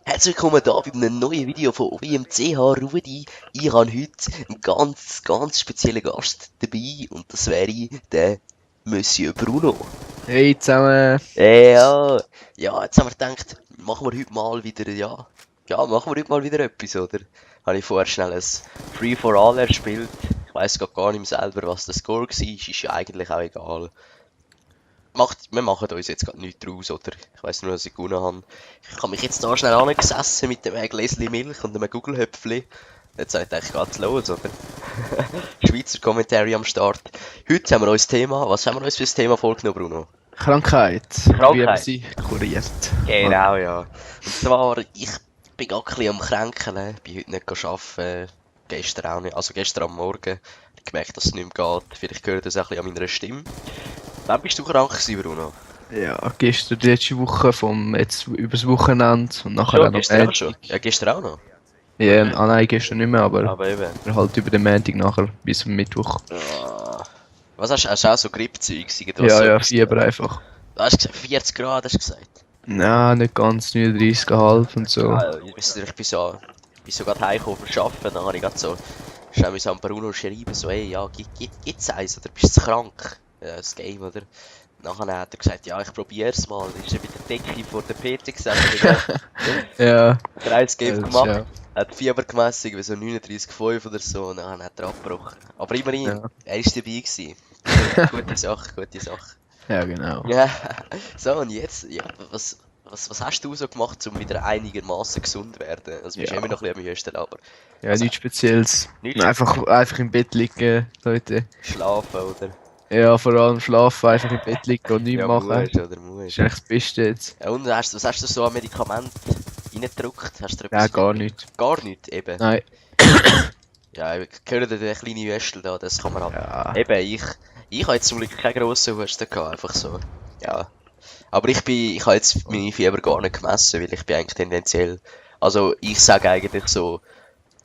Herzlich willkommen hier bei einem neuen Video von WMCH Rudi. Ich habe heute einen ganz speziellen Gast dabei und das wäre der Monsieur Bruno. Hey zusammen! Ja, jetzt haben wir gedacht, machen wir heute mal wieder, etwas, oder? Habe ich vorher schnell ein Free-for-All erspielt. Ich weiss gar nicht mehr selber, was der Score war, ist ja eigentlich auch egal. Wir machen uns jetzt gerade nichts draus, oder? Ich weiss nur, dass ich gewonnen habe. Ich habe mich jetzt da schnell angesessen mit dem Gläschen Milch und einem Gugelhöpfli. Jetzt habe ich gedacht, geht's los, oder? Schweizer Commentary am Start. Heute haben wir uns Thema, was haben wir uns für das Thema vorgenommen, Bruno? Krankheit. Krankheit. Wie man sie kuriert. Genau, ja. Und zwar, ich bin gerade ein bisschen am Kränkeln, bin heute nicht arbeiten, gestern auch nicht, also gestern am Morgen. Ich habe gemerkt, dass es nicht mehr geht. Vielleicht hört das auch ein bisschen an meiner Stimme. Wann bist du krank gewesen, Bruno? Ja, gestern die letzte Woche jetzt übers Wochenende und nachher Schon, auch noch gestern auch schon? Ja, gestern auch noch. Ja, nein, gestern nicht mehr, aber eben. halt über den Montag nachher bis zum Mittwoch. Ah. Was hast du auch so Grippzeug? Irgendwas so Ja, etwas? Fieber einfach. Du hast gesagt, 40 Grad hast du gesagt. Nein, nicht ganz, 39,5 und so. Ah, ich bin so gerade heimgekommen vom Arbeiten, dann habe ich gerade so schnell müssen an Bruno schreiben, so, ey, ja, gibt's eins, oder bist du krank? Ja, das Game, oder? Nachher hat er gesagt, ja, ich probier's mal. Dann ist er mit der Decke vor der PT gesessen. Ja. Der eins Game das, gemacht, ja. hat Fieber gemessen, wie so 39,5 oder so, und dann hat er abgebrochen. Aber immerhin, Ja. er ist dabei gewesen. Gute Sache, gute Sache. Ja, genau. Ja, so und jetzt, ja, was hast du so gemacht, um wieder einigermaßen gesund zu werden? Also bist Ja. immer noch ein bisschen am Hüsteln, aber Ja, Also, nichts Spezielles. nichts Einfach im Bett liegen, Leute. schlafen, oder? Ja, vor allem schlafen, einfach im Bett liegen und nichts Ja, machen. musst, oder Das musst. ist eigentlich das Beste jetzt. Ja, und was hast du so an Medikament reingedrückt? Hast du Ja, gar nicht. Gar nicht, eben. Nein. Ja, ich höre den kleinen Hüstel da, das kann man ab. Ja. Eben, ich habe jetzt zum Glück keine grossen Husten gehabt, einfach so. Ja. Aber ich habe jetzt meine Fieber gar nicht gemessen, weil ich bin eigentlich tendenziell, also ich sage eigentlich so,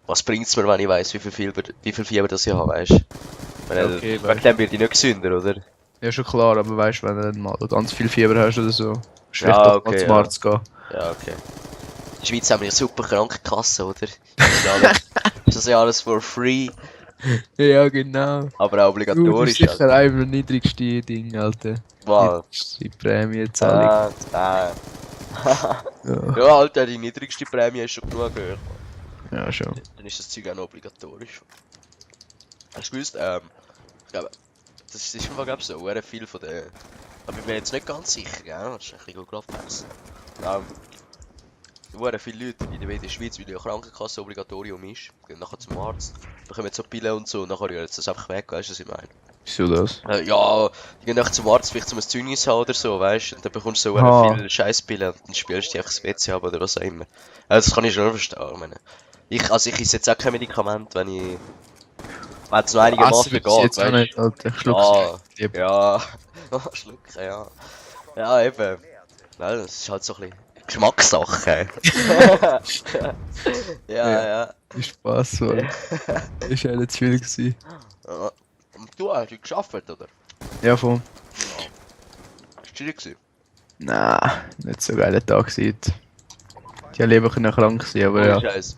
was bringt's mir, wenn ich weiss, wie viel Fieber das ich habe, weißt du? Okay, Wegen dem werde ich nicht gesünder, oder? Ja, schon klar, aber weißt du, wenn du dann mal ganz viel Fieber hast oder so, ist Ja, vielleicht doch okay, mal zum ja. Arzt gehen. Ja, okay. In der Schweiz haben wir eine super Krankenkasse, oder? Das ist ja alles for free, Ja, genau. aber auch Du bist obligatorisch. sicher einer der niedrigsten Dinge, Alter. Wow. Die Prämiezahlung. Ja, Ja. Alter, die niedrigste Prämie ist schon genug gehört. Ja, schon. Dann ist das Zeug auch noch obligatorisch. Hast du gewusst, ich glaube, das ist einfach glaub, so sehr viel von der. Aber ich bin mir jetzt nicht ganz sicher, gell? Das ist ein bisschen gut gelaufen. Sehr viele Leute in der Schweiz, weil die Krankenkasse Obligatorium ist, gehen nachher zum Arzt, bekommen so Pillen und so, und nachher rühren sie das einfach weg, weißt du, was ich meine? Wieso das? Ja, die gehen nachher zum Arzt, vielleicht zum ein Zeugnis haben oder so, weißt du, und dann bekommst du so Ah. viele Scheißpillen und dann spielst du die einfach das WC ab oder was auch immer. Also, das kann ich schon verstehen, ich meine. Ich esse jetzt auch kein Medikament, wenn es noch einigermaßen geht, Essen jetzt auch weißt nicht, Alter. Schluck's. du? Ja, schlucken, ja. Ja, eben. Nein, das ist halt so ein bisschen Geschmackssache. ja. Ist Spaß, Mann. Ist ja nicht zu viel gewesen. Und du hast heute gearbeitet, oder? Ja, voll. Ist chillig gewesen? Nein, nicht so geiler Tag gewesen. Die haben lieber krank sein, aber ja. Scheiße.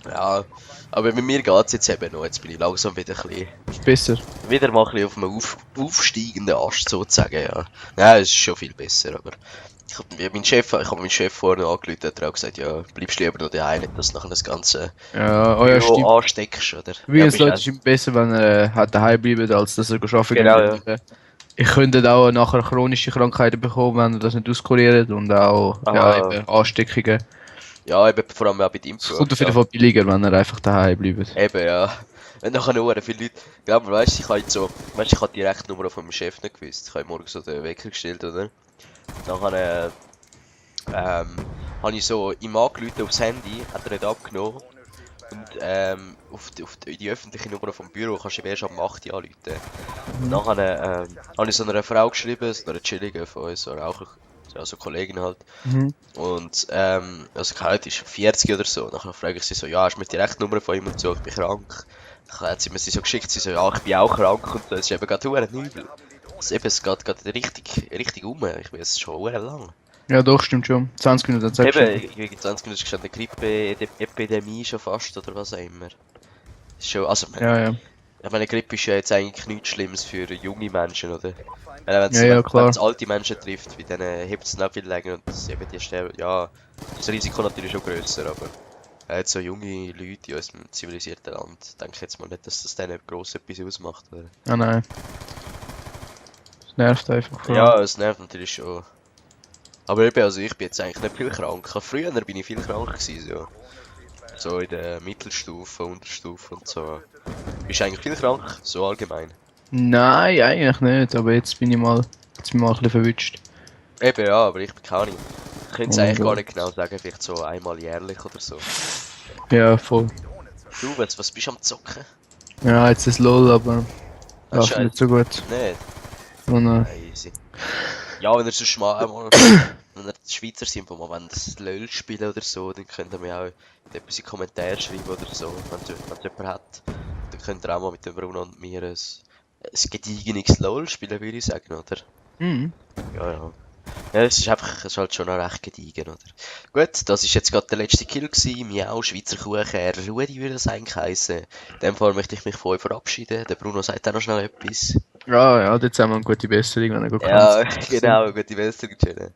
Ja, aber mit mir geht's jetzt eben noch. Jetzt bin ich langsam wieder ein bisschen, Ist besser. wieder mal ein bisschen auf einem aufsteigenden Ast sozusagen, ja. Ja, es ist schon viel besser, aber ich habe meinen Chef vorhin angerufen, hat er auch gesagt, ja, bleibst lieber noch daheim, nicht, dass du nachher das Ganze Ja, oh ja, Büro stimmt. ansteckst, oder? Wie Ja, es bist Leute auch- ist ihm besser, wenn er daheim bleibt, als dass er arbeiten Genau, geht. Ich könnte auch nachher chronische Krankheiten bekommen, wenn er das nicht auskuriert und auch Aha. eben Ansteckungen. Ja, eben vor allem auch bei deinem Es kommt auf ja. jeden Fall billiger, wenn er einfach daheim bleibt. Eben, ja. Wenn nachher nur viele Leute. Glaub mir, weißt du, ich habe die Rechnummer von meinem Chef nicht gewusst. Ich habe morgen so den Wecker gestellt, oder? Nachher, habe ich so ihm angerufen aufs Handy, hat er nicht abgenommen. Und, auf die öffentliche Nummer vom Büro kannst du ihm erst am 8 Uhr anrufen. Nachher, habe ich so einer Frau geschrieben, so einer chilligen von uns, so Raucher, also Kollegin halt. Und, also die ist 40 oder so. Nachher frage ich sie so, ja, hast du mir die Rechnummer von ihm und so, ich bin krank. Dann hat sie mir so geschickt, sie so, ja, ich bin auch krank und so, es ist eben gerade verdammt übel. Also eben, es geht richtig um, ich bin jetzt schon verdammt lang. Ja, doch, stimmt schon. 20 Minuten, sagst du. Eben, irgendwie 20 Minuten ist eine Grippe-Epidemie schon fast, oder was auch immer. Ist schon, also, Ja, ja. ich meine, Grippe ist ja jetzt eigentlich nichts Schlimmes für junge Menschen, oder? Wenn Ja, ja, wenn klar. es alte Menschen trifft, bei denen hebt es noch viel länger und eben die sterben, ja, das Risiko natürlich schon grösser, aber jetzt so junge Leute in unserem zivilisierten Land, denke ich jetzt mal nicht, dass das denen gross etwas ausmacht, oder? Ah, nein. Es nervt einfach vor allem. Ja, es nervt natürlich schon. Aber eben, also ich bin jetzt eigentlich nicht viel krank. Früher bin ich viel krank gewesen, so. So in der Mittelstufe, Unterstufe und so. Bist du eigentlich viel krank? So allgemein? Nein, eigentlich nicht, aber jetzt bin ich mal ein bisschen verwünscht. Eben ja, aber ich bin keine Ahnung. Ich könnte es Oh mein eigentlich gar Gott. nicht genau sagen, vielleicht so einmal jährlich oder so. Ja, voll. Du, was bist du am Zocken? Ja, jetzt ist LOL, aber Ah, läuft nicht Scheiße. so gut. Nicht? Oh nein. Easy. Ja, wenn ihr sonst mal einmal, wenn ihr Schweizer sind, wo man wollen das LOL spielen oder so, dann könnt ihr mir auch etwas in die Kommentare schreiben oder so, wenn es jemand hat. Dann könnt ihr auch mal mit dem Bruno und mir ein gediegenes LOL spielen, würde ich sagen, oder? Mhm. Ja, ja. Ja, es ist halt schon noch recht gediegen, oder? Gut, das ist jetzt gerade der letzte Kill gewesen. Miau, Schweizer Kuchen, Rudi würde das eigentlich heissen. In dem Fall möchte ich mich von euch verabschieden. Der Bruno sagt auch noch schnell etwas. Ja, ja, jetzt haben wir eine gute Besserung, wenn er gut kann. Ja, genau, gute Besserung, Jenny.